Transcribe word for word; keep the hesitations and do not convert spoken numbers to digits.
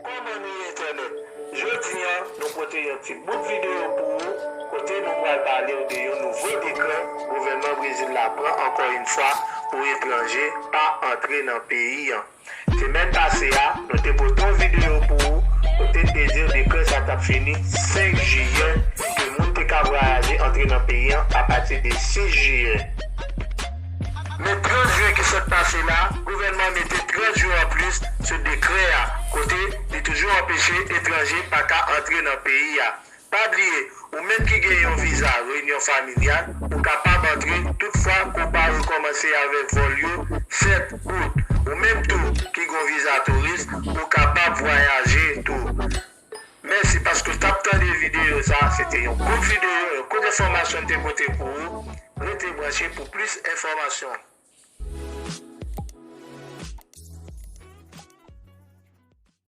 Kòman nou ye entènèt? Jodi a, nou pote yon ti bout videyo pou ou, kote nou pral pale w de yon nouvo dekrè gouvènman Brezil la pran ankò yon fwa pou etranje pa antre nan peyi an. Semèn pase a, nou te pote yon videyo pou ou, kote n te di w dekrè sa t ap fini senk jiyè, ke moun te ka vwayaje antre nan peyi an apati de sis jiyè. Men trant jen ki sot pase la, gouvènman mete trant jou anplis sou dekrè a, kote li toujou anpeche etranje pa ka antre nan peyi a. Pa bliye, ou menm ki gen yon viza reyinyon familyal, ou kapab antre toutfwa ke w pa rekòmanse avèk vòl yo sèt out. Ou menm tou ki gen yon viza touris, ou kapab vwayaje tou. Mèsi paske w t ap tande videyo sa. Se te yon kout videyo, yon kout enfòmasyon n te pote pou ou. Rete branche pou plis enfòmasyon.